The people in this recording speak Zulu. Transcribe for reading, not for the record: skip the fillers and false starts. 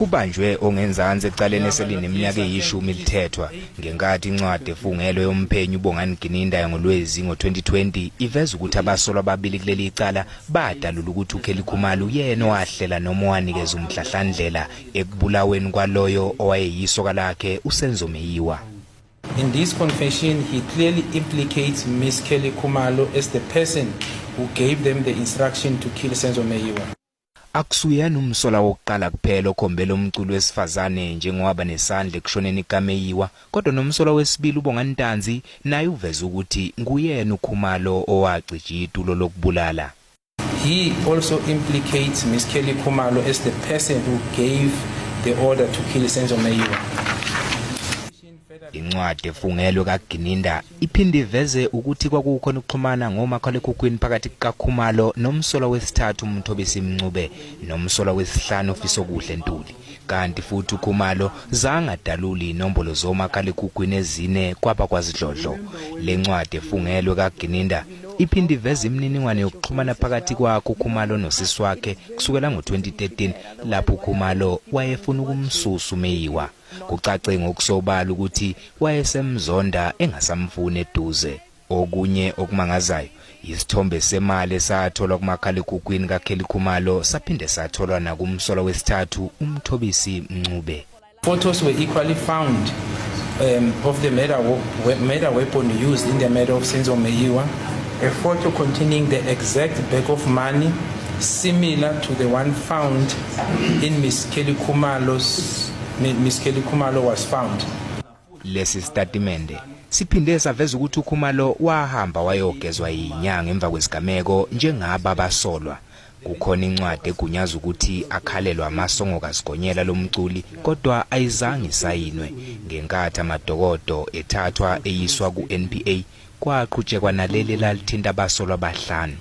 Kubanjwe ongenzansi ecaleni eselineminyaka eyishumi lithethwa ngenkathi incwadi efungelwe yomphenyi uBongani Gininda ngoLwezi ngo-2020 iveza ukuthi abasolwa ababili kuleli cala badalula ukuthi uKelly Khumalo uyena owahlela noma owanikeza umhlahlandlela ekubulaweni kwaloyo owayeyisoka lakhe uSenzo Meyiwa. In this confession, he clearly implicates Miss Kelly Khumalo as the person who gave them the instruction to kill Senzo Meyiwa. Akusuyena umsolwa wokuqala kuphela okhombela umculi wesifazane njengowaba nesandla ekushoneni kukaMeyiwa kodwa nomsolwa wesibili uBongani Ntanzi naye uveze ukuthi nguyena uKhumalo owacija itulo lokubulala. He also implicates Miss Kelly Khumalo as the person who gave the order to kill Senzo Meyiwa. Incwadi efungelwe kaGininda iphinde iveze ukuthi kwakukhona ukuxhumana ngomakhalekhukhwini phakathi kukaKhumalo nomsolwa wesithathu uMthobisi Mncube nomsolwa wesihlanu uFisokuhle Ntuli. Kanti futhi uKhumalo zangadaluli inombolo zomakhalekhukhwini ezine kwaba kwazidlodlo. Le ncwadi efungelwe kaGininda iphinde iveze imininingwane yokuxhumana phakathi kwakhe uKhumalo nosisi wakhe kusukela ngo-2013 lapho uKhumalo wayefuna ukumsusa uMeyiwa. Kucace ngokusobala ukuthi wayesemzonda engasamfuni eduze. Okunye okumangazayo isithombe semali esatholwa kumakhalekhukhwini kaKelly Khumalo saphinde satholwa nakumsolwa wesithathu uMthobisi Mncube. Photos were equally found of the murder weapon used in the murder of Senzo Meyiwa, a photo containing the exact bag of money similar to the one found in Miss Kelly Khumalo's Miss Kelly Khumalo was found. Lesi sitatimende siphinde saveza ukuthi uKhumalo wahamba wayogezwa yinyanga emva kwesigameko njengaba abasolwa. Kukhona incwadi egunyaza ukuthi akhalelwe amasongo kaSigonyela lomculi kodwa ayizange isayinwe. Ngenkathi amadokodo ethathwa eyiswa ku-NPA kwaqhutshekwa naleli lalithinta abasolwa abahlanu.